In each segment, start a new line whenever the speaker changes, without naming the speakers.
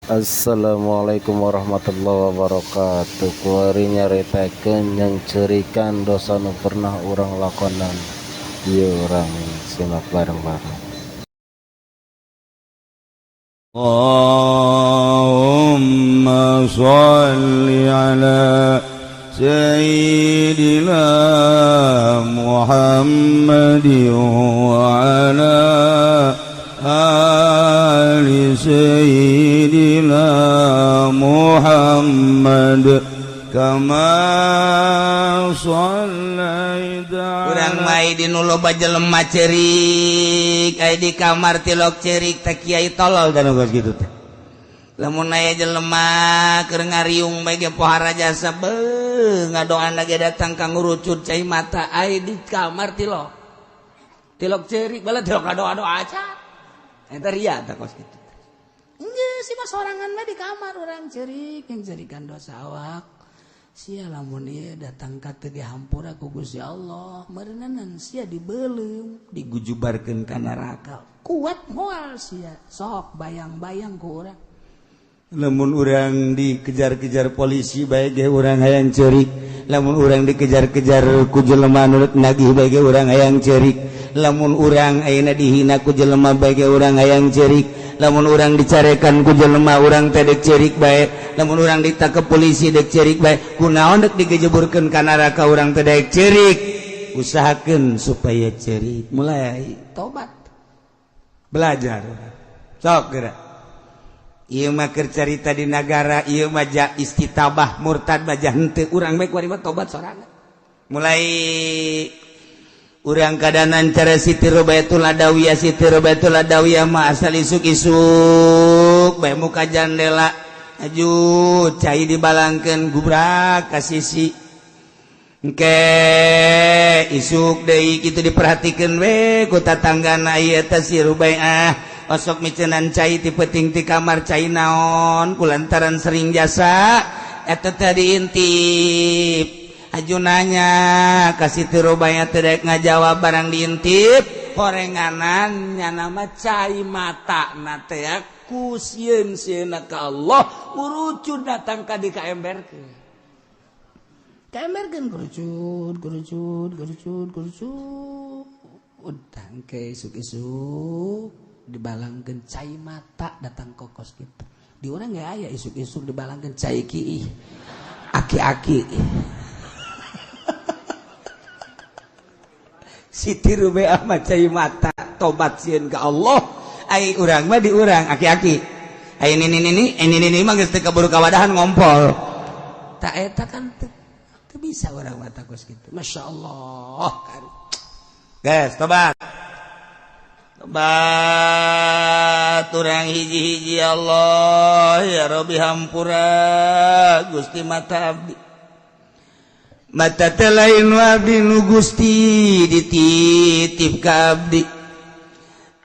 Assalamualaikum warahmatullahi wabarakatuh. Kuari nyaritakeun yang cerikan dosa nu pernah urang lakonan. Ieu urang simak bareng-bareng.
Allahumma sholli ala sayyidina Muhammadin wa ala ali sayyidina Muhammad kama shallaita.
Urang mah di nu loba jelema cerik, aya di kamar tilok cerik teh, kiai tolol dan geus kitu teh. Lamun aya jelema keur ngariung bae ge pohara jasa beuh ngadoana ge datang ka ngurucut cai mata, aya di kamar tilok tilok cerik bala tilok ngadoa-doa aja, eta ria tah kos kitu. Geus sih mah sorangan mah di kamar urang cerik yang cerikan dosa awak sia. Lamun ieu datang ka teu dihampura ku Gusti Allah, meureunan sia dibeuleum, digujubarkeun ka neraka, kuat moal sia? Sok bayang-bayang ku urang.
Lamun urang dikejar-kejar polisi bae ge urang hayang ceurik, lamun urang dikejar-kejar ku jelema nu nagih bae ge urang hayang ceurik, lamun urang ayeuna dihina ku jelema bae ge urang hayang ceurik, lamun urang dicarekan ku jelema urang teh dek ceurik bae, lamun urang ditangkep polisi dek ceurik bae. Kunaon dek digejeburkeun ka neraka urang teh dek ceurik? Usahakeun supaya ceurik, mulai
tobat.
Belajar sok geura. Ieu mah keur carita di nagara ieu mah ja istitabah murtad mah ja henteu. Urang bae kuari mah tobat sorangan. Mulai urang kadanan cara Siti Robatul Adawiyah. Siti Robatul Adawiyah mah asal isuk-isuk bae muka jandela, aju cai dibalangkeun, gubrak ka sisi. Engke isuk deui kitu diperhatikeun we ku tatanggana, ieu teh si Rubaiah osok micenan cai ti peuting ti kamar, cai naon? Kulantaran sering jasa eta teh diintip. Aju nanya ka Siti Rubaiah, teu daek ngajawab. Barang diintip horenganan nyana mah cai mata na teh ku sieun sieunna ka Allah ngurucud datang ka di ka emberkeun,
ka emberkeun, kerucut kerucut kerucut kerucut. Tangke isuk-isuk dibalangkeun cai mata datang kokos gitu. Di urang nggak aya isuk-isuk dibalangkeun cai ki aki-aki.
Siti Rubeah mah cai mata tobat sieun ka Allah. Ai urang mah di urang aki-aki, ai nini nini ini nini mah geus teu kaburu kawadahan ngompol.
Tak eta kan teu bisa urang mah kos kitu. Masya Allah kan.
Guys, tobat tobat urang hiji-hiji. Allah ya Rabbi, hampura Gusti mata abdi. Mata teh lain abdi nu Gusti dititip ka abdi.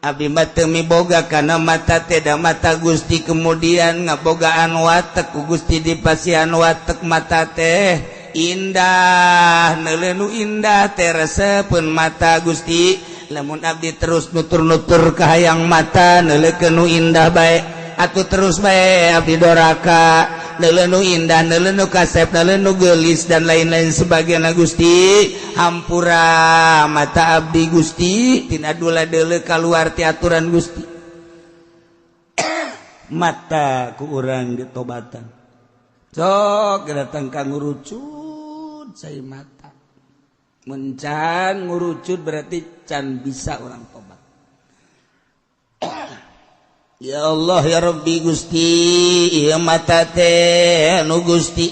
Abdi mah teu miboga kana mata teh, da mata Gusti kemudian ngabogaan watek, ku Gusti dipasihan watek mata teh indah, neuleuh nu indah teh resepeun mata Gusti. Lamun abdi terus nutur-nutur kahayang mata neuleukeun nu indah bae, atuh terus bae abdi doraka, neuleuh nu indah, neuleuh nu kasep, neuleuh nu geulis, dan lain-lain sebagainya. Gusti, hampura mata abdi Gusti tina dula deuleu kaluar ti aturan Gusti. Mata ku urang ditobatan.
Sok datang ka ngurucut cai mata. Mencan ngurucut berarti can bisa orang tobat.
Ya Allah ya Rabbi Gusti, ieu mata teh anu Gusti,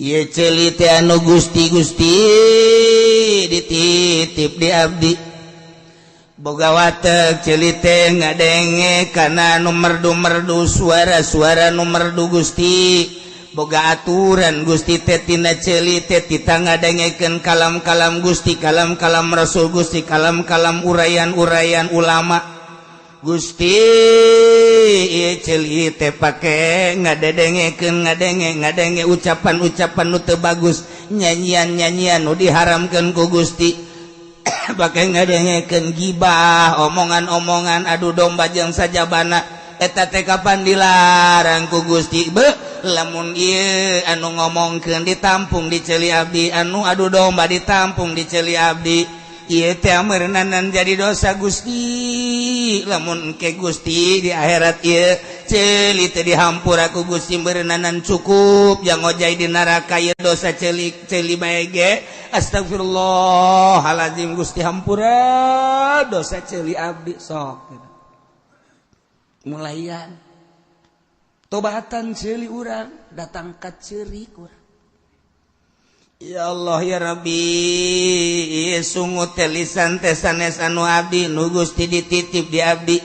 ieu ceuli teh anu Gusti. Gusti dititip di abdi, boga watek ceuli teh ngadenge kana nu merdu-merdu, suara-suara nu merdu. Gusti, boga aturan Gusti teh tina ceuli teh tita ngadengekeun kalam-kalam Gusti, kalam-kalam Rasul Gusti, kalam-kalam uraian-uraian ulama Gusti. Ieu ceuli teh pake ngadedengekeun, ngadenge ngadenge ucapan-ucapan nu teu bagus, nyanyian-nyanyian nu diharamkeun ku Gusti, pake ngadengekeun gibah, omongan-omongan adu domba jeung sajabana.
Eta teh kapan dilarang ku Gusti? Be lamun ieu anu ngomongkeun ditampung di ceuli abdi, anu adu domba ditampung di ceuli abdi, ieu teh meureunanan jadi dosa Gusti. Lamun ke Gusti di akhirat ieu ceuli teh dihampura ku Gusti, meureunanan cukup yang ngojay di neraka ieu dosa ceuli ceuli bae ge. Astagfirullahalazim, Gusti, hampura dosa ceuli abdi. Sok mulayan tobatan ceuli urang, datang ka ceurik urang. Ya Allah ya Rabbi, sungut teh lisan teh sanes anu abdi nu Gusti dititip di abdi.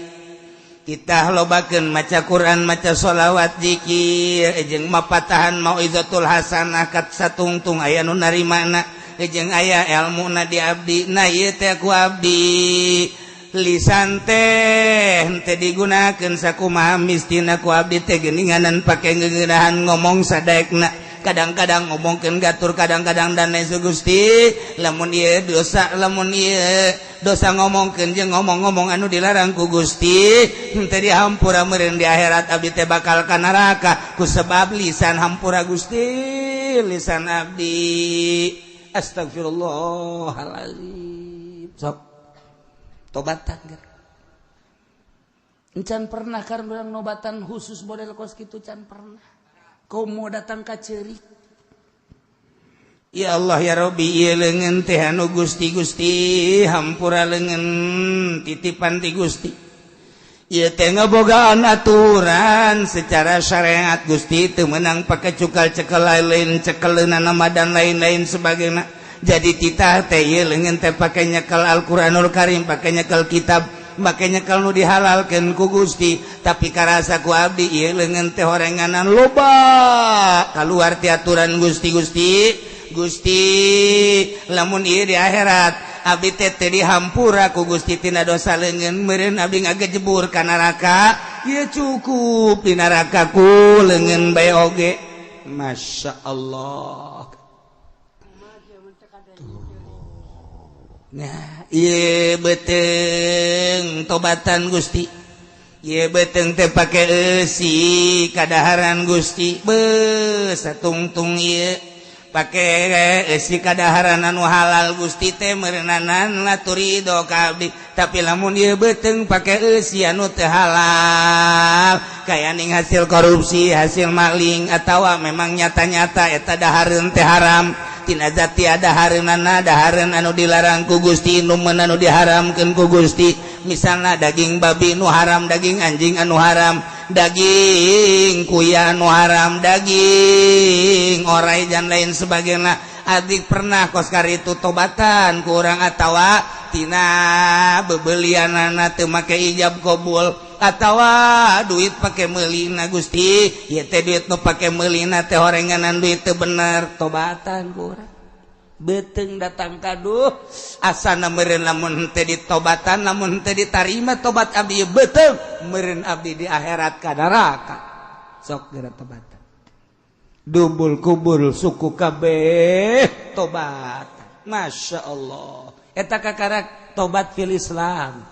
Kita lobakeun maca Quran, maca sholawat, zikir, jeung mapatahan mauizatul hasanah kat satungtung aya nu narimana jeung aya elmuna di abdi. Nah, ieu teh ku abdi lisan teh henteu digunakeun sakumaha mistina ku abdi teh, geuninganan pake ngeunahan ngomong sadaekna, kadang-kadang ngomongkeun gatur, kadang-kadang dan lain. Gusti, lamun ieu dosa, lamun ieu dosa ngomongkeun jeung ngomong-ngomong anu dilarang ku Gusti henteu dihampura, meureun di akhirat abdi teh bakal ka neraka ku sebab lisan. Hampura Gusti lisan abdi. Astagfirullahalazim. Sok tobatan geura. Encan pernah kan urang nobatan khusus model kos kitu? Can pernah. Komo datang ka ceurik. Ya Allah ya Rabbi, ieu leungeun teh anu Gusti, Gusti hampura, leungeun titipan ti Gusti. Ieu teh ngabogaan aturan secara syariat Gusti, teu meunang pake cukal cekel lain, cekeleunana nama dan lain-lain sebagainya. Jadi titah teh ieu leungeun teh pake nyekel Al-Qur'anul Karim, pake nyekel kitab, makanya kalau dihalalkan ku Gusti. Tapi karasa ku abdi ieu leungeun teh horenganan loba keluar ti aturan Gusti. Gusti, Gusti, lamun ieu di akhirat abdi teh teu dihampura ku Gusti tina dosa leungeun, meureun abdi ngagejebur ka neraka. Ieu cukup di neraka ku leungeun bae oge. Masya Allah. Nah, ieu beuteung tobatan Gusti. Ieu beuteung teh pake eusi kadaharan Gusti. Beuh, satungtung ieu pake eusi kadaharan anu halal Gusti teh meureunanan laturido ka abdi. Tapi lamun ieu beuteung pake eusi anu teu halal, kaya ning hasil korupsi, hasil maling, atawa memang nyata-nyata eta dahareun teh haram, tina zat tiada hareunana, dahareun anu dilarang ku Gusti, nu anu diharamkeun ku Gusti, misalna daging babi nu haram, daging anjing anu haram, daging kuya anu haram, daging orai dan lain sebagainya. Adik pernah koskar itu tobatan kurang atawa tina bebelianana teu make ijab kabul atawa duit pake meulina. Gusti, ieu teh duit nu pake meulina teh horenganan duit teu bener. Tobatan kurang beuteung datang kaduh asana meureun lamun henteu ditobatan, lamun henteu ditarima tobat abdi, beuteung meureun abdi di akhirat ka neraka. Sok geura tobatan, dubul kubur suku kabeh tobat. Masya Allah, eta kakarak tobat fil Islam.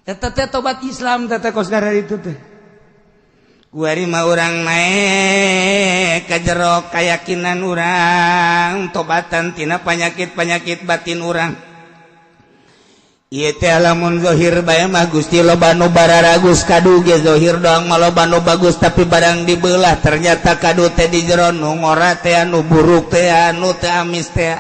Eta teh tobat Islam teh kos itu teh. Kuari mah urang naik ka jero keyakinan urang, tobatan tina penyakit-penyakit batin urang. Ieu teh lamun zahir bae mah Gusti loba nu bararagus, kadu ge zahir doang mah loba nu bagus, tapi barang dibelah ternyata kadu teh di jero nu ngora teh, anu buruk teh, anu teh amis teh,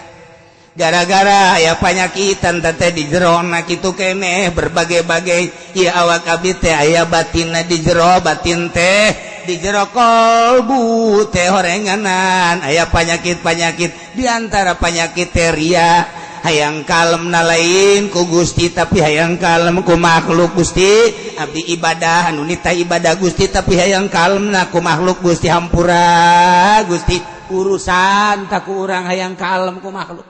gara-gara aya panyakitan teh di jero na kitu keneh berbagai-bagai. Ieu awak abdi teh aya batinna di jero, batin teh di jero kolbu teh horenganan aya penyakit-penyakit, di antara penyakit teh ria, hayang kalem na lain ku Gusti tapi hayang kalem ku makhluk. Gusti, abdi ibadah anu nita ibadah Gusti, tapi hayang kalem na ku makhluk. Gusti, hampura Gusti, urusan tak ku urang hayang kalem ku makhluk.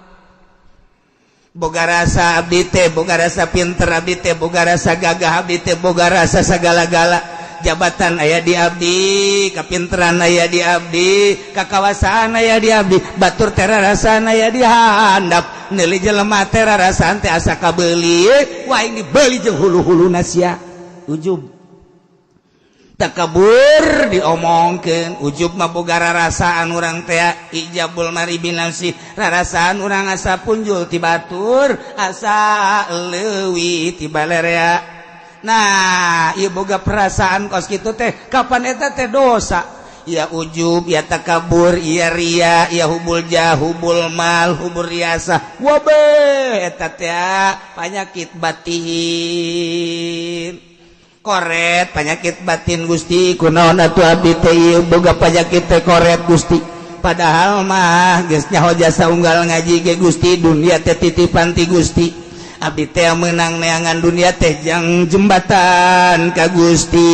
Boga rasa abdi teh boga rasa pinter, abdi teh boga rasa gagah, abdi teh boga rasa sagala-gala, jabatan aya di abdi, kapinteran aya di abdi, kakawasaan aya di abdi, batur tera rasana aya di handap, neuli jelema tera rasaan teh asa kabeuli. Wah, ini beuli jeung hulu-huluna sia ujub. Takabur diomongkeun, ujub mah boga rarasaan urang teh, ijabul mari binafsi, rarasaan urang asa punjul ti batur, asa leuwih ti balerea. Nah, ieu boga perasaan kos kitu teh, kapan eta teh dosa? Ya ujub, ya takabur, ya ria, ya hubul jah, hubul mal, hubul riasa. Wabe eta teh penyakit batin. Koret penyakit batin. Gusti, kunaon atuh abdi teh ieu boga penyakit teh koret, Gusti? Padahal mah geus nyaho jasa unggal ngaji ge, Gusti, dunia teh titipan ti Gusti, abdi teh meunang neangan dunia teh jang jembatan ka Gusti.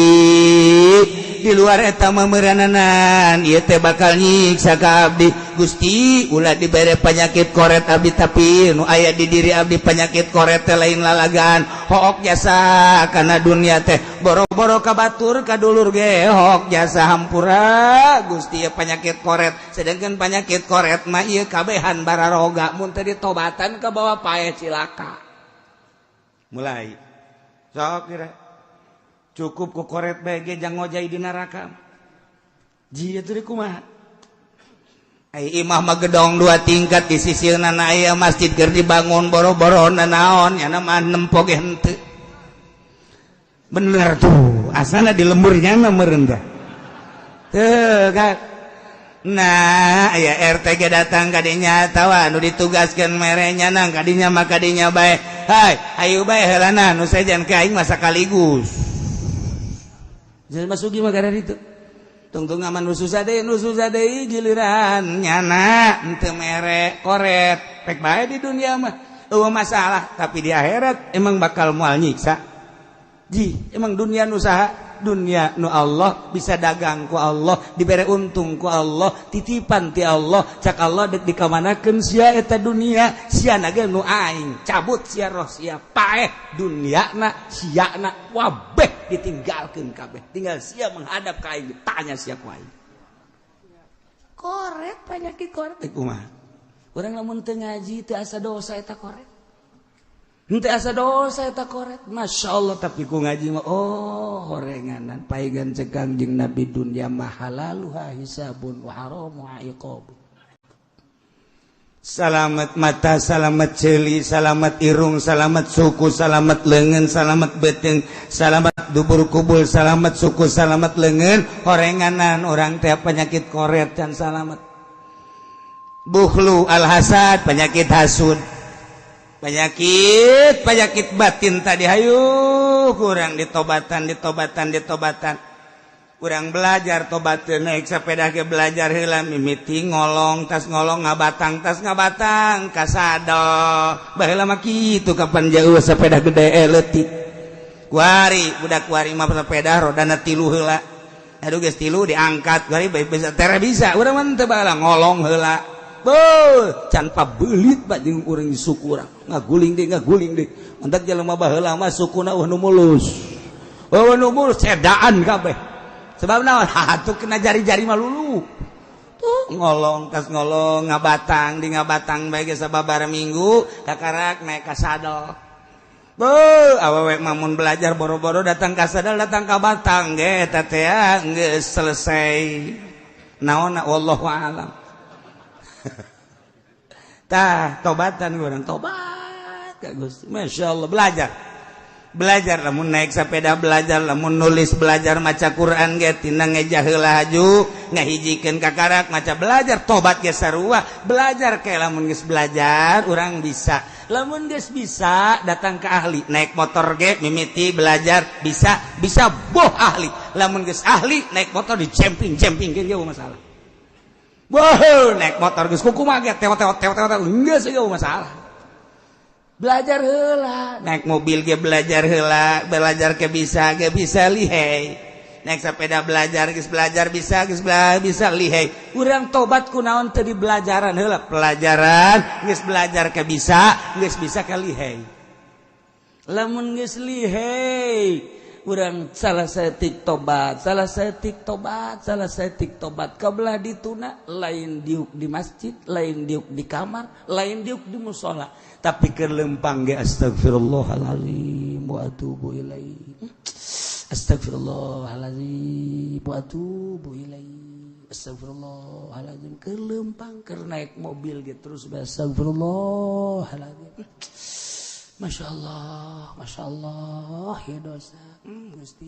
Di luar eta mah meurananan ieu teh bakal nyiksa ka abdi. Gusti, ulah dibere penyakit koret abdi. Tapi nu aya di diri abdi penyakit koret teh lain lalagaan, hook jasa kana dunia teh, boro-boro ka batur, ka dulur ge hook jasa. Hampura, Gusti, ya penyakit koret. Sedangkan penyakit koret mah ieu kabehan bararoga, mun teu ditobatan ka bawa paeh cilaka. Mulai sok kira cukup ku koret bae ge jang ngojay di neraka. Jia teh kumaha? Ai imah mah gedong dua tingkat, di sisina aya masjid keur dibangun, boro-boro naon nya mah nempo ge henteu. Bener tuh, asana di lemburnya mah merendah tuh kan. Nah, aya RT ge datang kadinya tawa nu ditugaskeun merenya nang kadinya mah kadinya bae. Hai, ayo bae heulana nu sejen ke aing mah sakaligus. Jadi masuki mah gara itu. Tungtung aman nu susah deui giliran nyana henteu mere koret. Pek bae di dunia mah eueuh masalah, tapi di akhirat emang bakal moal nyiksa. Ji, emang dunia nu saha? Dunia nu Allah, bisa dagang ku Allah, dibere untung ku Allah, titipan ti Allah. Cak Allah, dek dikamanakeun sia eta dunia? Sia na ge nu aing, cabut sia roh sia, paeh dunia na, sia na wabeh ditinggalkeun kabeh, tinggal sia menghadap ka aing, ditanya sia ku aing. Koret, penyakit koret teh kumaha? Urang lamun teu ngaji teu asa dosa eta koret. Henteu asa dosa eta koret. Masya Allah, tapi ku ngaji mah oh horenganan paegan cekang jeung Nabi, dunya mah halaluha hisabun wa haramuha iqab. Salamet mata, salamet ceuli, salamet irung, salamet suku, salamet leungeun, salamet beuteung, salamet dubur kubul, salamet suku, salamet leungeun, horenganan urang teh penyakit koret dan salamet. Bukhlu al-hasad, penyakit hasud. Penyakit penyakit batin tadi, hayu kurang ditobatan, ditobatan, ditobatan. Kurang belajar tobat, naik sepeda ke belajar heula, mimiti ngolong, tas ngolong ngabatang, tas ngabatang kasadol. Baheula mah kitu, kapan jauh sepeda gede leutik. Kuari budak kuari mah sepeda rodana tilu heula. Aduh, geus tilu diangkat kuari bisa tere bisa. Urang mah teu baheula, ngolong heula. Beuh, can pabelit pak jeung urang suku urang. Ngaguling deui, ngaguling deui. Mantak jelema baheula mah sukuna eueuh nu mulus. Eueuh nu mulus cedaan kabeh. Sebab naon? Atuh kena jari-jari mah lulu. Tuh ngolong, tas ngolong ngabatang, di ngabatang bae geus sababaraha minggu kakarak naik ka sadel. Beuh, awewe mah mun belajar boro-boro datang ka sadel, datang ka batang ge eta teh geus selesai. Naonna, wallahu a'lam. Tah, tobatan urang, tobat ka Gusti. Masya Allah, belajar. Belajar lamun naik sepeda, belajar lamun nulis, belajar maca Quran ge tina ngeja heula haju ngahijikeun kakarak maca, belajar tobat ge sarua belajar. Ke lamun geus belajar urang bisa, lamun geus bisa datang ke ahli. Naik motor ge mimiti belajar, bisa bisa boh ahli. Lamun geus ahli naik motor di camping camping ge masalah. Boh, naik motor geus kumaha ge tewat tewat tewat tewat geus ge masalah. Belajar heula. Naik mobil ge belajar heula, belajar ke bisa ge bisa lihai. Naik sepeda belajar, geus belajar bisa, geus belajar bisa lihai. Urang tobat kunaon teu di belajaran heula? Pelajaran geus belajar ke bisa, geus bisa ke lihai. Lamun geus lihai urang salah saeutik tobat, salah saeutik tobat, salah saeutik tobat, kabelah dituna lain diuk di masjid, lain diuk di kamar, lain diuk di musola, tapi keur lempang ge astagfirullahalazim wa atubu ilaih, astagfirullahalazim.
Wa atubu ilaih. Astagfirullahaladzim. Keur leumpang, keur naik mobil gitu terus astagfirullahaladzim. Masya Allah, Masya Allah, ya dosa. Gusti,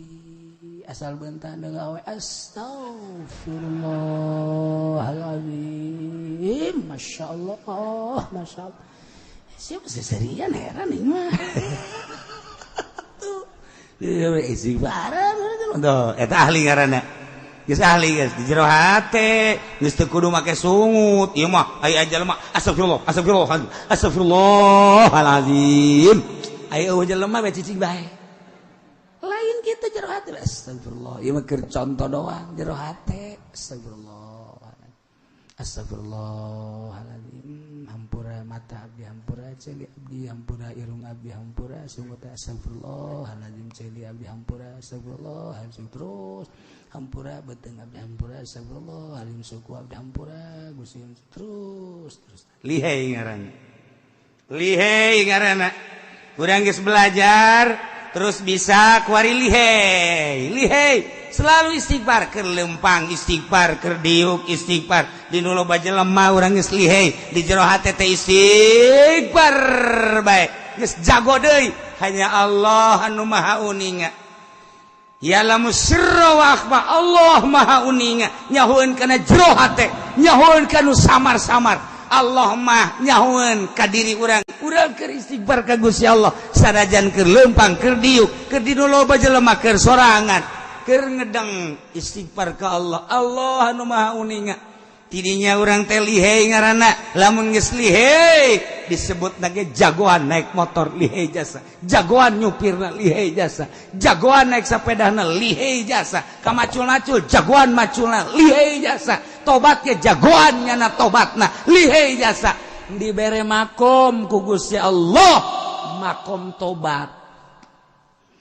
asal bentang dengan awe astagfirullahaladzim. Masya Allah, Masya Allah. Siapa seserian heran ini mah. Tuh, istighfar, tuh, eta ahli ngaranna. Geus ahli geus di jero hate, geus teu kudu make sungut. Ieu mah aya jelema astagfirullah, astagfirullah, astagfirullahalazim. Aya eueuh jelema bae cicing bae. Lain kitu jero hate, astagfirullah. Ieu mah keur contoh doang jero hate, astagfirullah. Astagfirullahalazim. Hampura mata abdi, hampura ceuli abdi, hampura irung abdi, hampura sungut, astagfirullahalazim ceuli abdi, hampura astagfirullahalazim terus. Hampura beuteung abdi, hampura astagfirullahalazim suku abdi, hampura Gusti terus terus. Lihai ngaranna. Lihai ngaranna. Urang geus belajar terus bisa kuari lihai. Lihai selalu istighfar, keur leumpang istighfar, keur diuk istighfar, di nu loba jelema urang geus lihai, di jero hate teh istighfar bae. Geus jago deui, hanya Allah anu maha uninga. Ya lamu sirra wa akhfa, Allah maha uninga, nyahoeun kana jero hate, nyahoeun kana samar-samar. Allah mah nyahoeun ka diri urang. Urang keur istighfar ka Gusti Allah, sanajan keur leumpang, keur diuk, keur di nu loba jelema, keur sorangan, keur ngedeng istighfar ka Allah. Allah anu maha uninga. Tidinya urang teh lihai ngaranna, lamun geus lihai disebut nage jagoan naik motor lihai jasa, jagoan nyupirna lihai jasa, jagoan naik sepedana lihai jasa, kamacul-macul jagoan maculna lihai jasa, tobatnya jagoan nyana tobatna lihai jasa. Dibere makom ku Gusti Allah, makom tobat.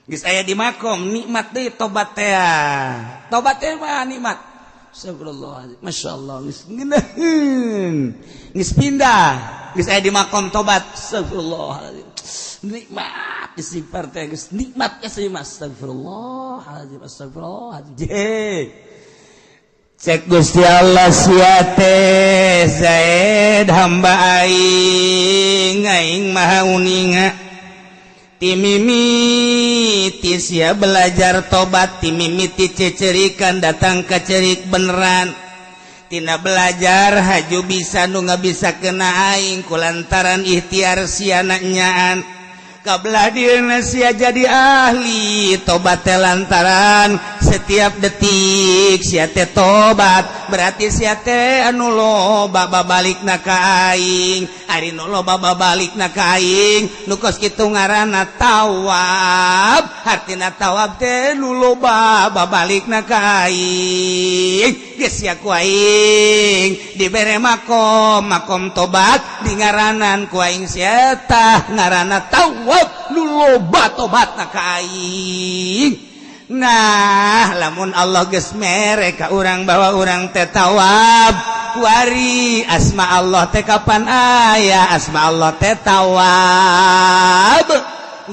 Geus aya di makom nikmat deui tobat teh. Tobat teh mah nikmat. Astagfirullahaladzim, Masya Allah, geus ngeunaheun, geus pindah, geus aya di makom tobat. Astagfirullahaladzim, nikmat istighfar teh geus nikmat geus mah. Astagfirullahaladzim, astagfirullahaladzim. Cek Gusti Allah sia teh Zaid hamba aing, aing maha uninga. Timimiti sia belajar tobat, timimiti cecerikan datang ke cerik beneran. Tina belajar haju bisa nu bisa kena aing kulantaran ikhtiar sia nyaan. Kabelah dieuna sia jadi ahli tobat teh lantaran setiap detik sia teh tobat, berarti sia teh anu loba babalikna ka aing. Ari nu loba babalikna ka aing nu kos kitu ngaranna tawab. Hartina tawab teh nu loba babalikna ka aing. Geus sia ku aing dibere makom, makom tobat di ngaranan ku aing sia tah ngaranna tawab nu loba tobatna ka aing. Nah, lamun Allah geus mere ka urang bahwa urang teh tawab, kuari asma Allah teh kapan aya asma Allah teh tawab.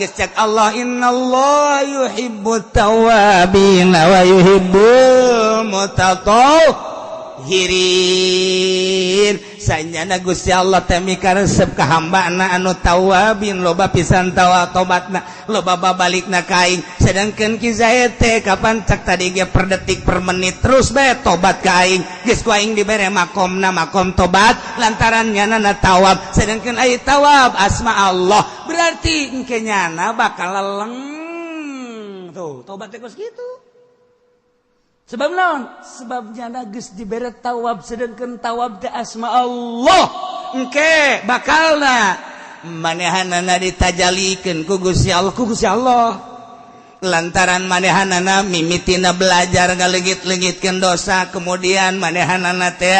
Geus cek Allah innallaha yuhibbut tawabin wa yuhibbul mutatahhirin. Sanyana Gusti Allah teh mikaresep ka hambana anu tawabin, loba pisan tawa tobatna, loba babalikna ka aing. Sedangkan Ki Zaid teh kapan cek tadi ge per detik per menit terus bae tobat ka aing. Geus ku aing dibere makomna makom tobat lantaran nyana tawab. Sedangkan ai tawab asma Allah berarti engke nyana bakal leleng. Tuh tobat teh kos kitu. Sebab naon? Sebab nyana geus dibere tawab, sedangkan tawab teh asma Allah. Engke bakalna manehanana ditajalikeun ku Gusti Allah, ku Gusti Allah. Lantaran manehanana mimitina belajar ngaleungit-leungitkeun dosa, kemudian manehanana teh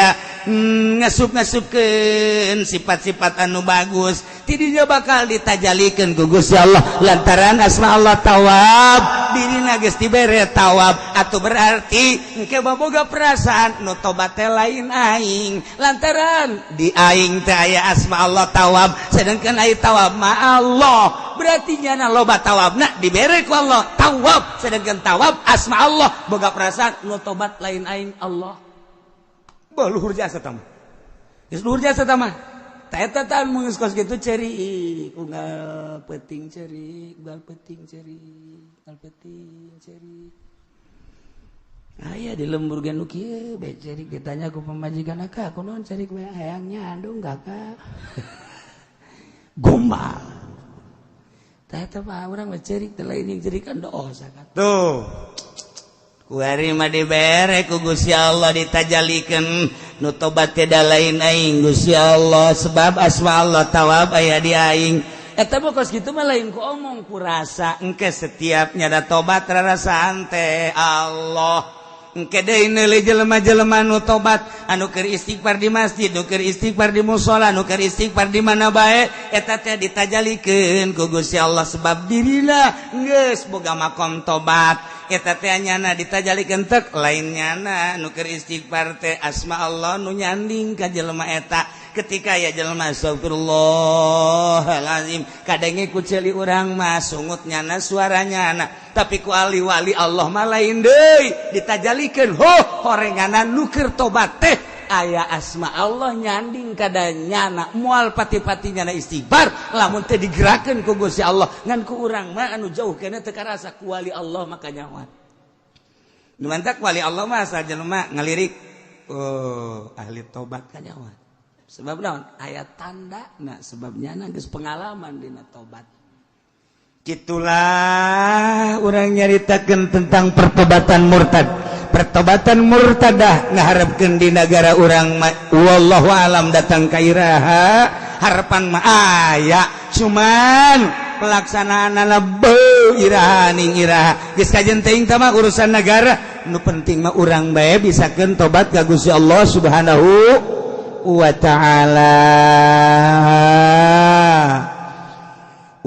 ngasup-ngasupkeun sifat-sifat anu bagus.
Tidinya bakal ditajalikeun ku Gusti Allah lantaran asma Allah Tawab, dirina geus dibere tawab. Atau berarti engke baboga perasaan nu tobat teh lain aing, lantaran di aing teh aya asma Allah Tawab, sedangkan aya tawab ma Allah. Berarti nyana loba tawabna dibere ku Allah Tawab, sedangkan tawab asma Allah. Boga perasaan nu tobat lain aing, Allah. Bah, luhur jasa tah mah, geus luhur jasa tah mah. Ta eta tah mun geus kos kitu cerik unggal peuting, cerik unggal peuting, cerik unggal peuting, cerik. Aya di lembur ge nu kieu bae cerik. Ditanya ku pamajikan, "Akak, kunaon cerik bae?" "Hayang nyandung, Kakak." Gombal. Tah, eta mah urang mah cerik teh lain jeung cerikan dosa tuh. Kuari mah dibere ku Gusti Allah, ditajalikeun nu tobat teh lain aing, Gusti Allah, sebab asma Allah Tawab aya di aing. Eta mah kos kitu mah lain ku omong, ku rasa. Engke setiap nyada tobat rarasaan teh Allah. Engke deui neuleuh jelema-jelema nu tobat, anu keur istighfar di masjid, nu keur istighfar di musala, nu keur istighfar di mana bae, eta teh ditajalikeun ku Gusti Allah sebab dirina geus boga makom tobat. Eta teh nyana ditajalikeun tek lain nyana nu keur istighfar teh, asma Allah nu nyanding ka jelema eta. Ketika ya jelema astagfirullahalazim, kadenge ku ceuli urang mah sungut nyana, suara nyana, tapi ku ahli wali Allah mah lain deui, ditajalikeun ho horenganan nu keur tobat teh aya asma Allah nyanding kada nyana. Moal pati-pati nyana istighfar lamun teh digerakkeun ku Gusti Allah. Ngan ku urang mah anu jauh keneh teu karasa, ku wali Allah maka nyawa. Nu mantak wali Allah mah asal jelema ngalirik, oh, ahli tobat, kanyawa. Sebab naon? Aya tanda. Nah, sebab nyana geus pengalaman dina tobat. Gitulah urang nyaritakeun tentang pertobatan murtad. Pertobatan murtadah ngaharapkeun di negara urang, wallahu alam datang ka iraha. Harapan mah aya, cuman pelaksanaan beuh iraha ning iraha, geus kajen teuing mah urusan negara. Nu penting mah urang bae bisakeun tobat ka Gusti Allah Subhanahu wa Ta'ala.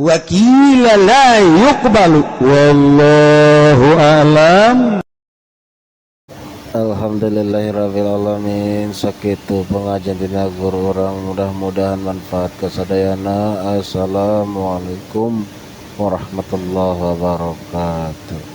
Wakila la yuqbalu, wallahu a'lam.
Alhamdulillahirabbil alamin. Sakitu pengajian dina guru urang, mudah-mudahan manfaat kasadayana. Assalamualaikum warahmatullahi wabarakatuh.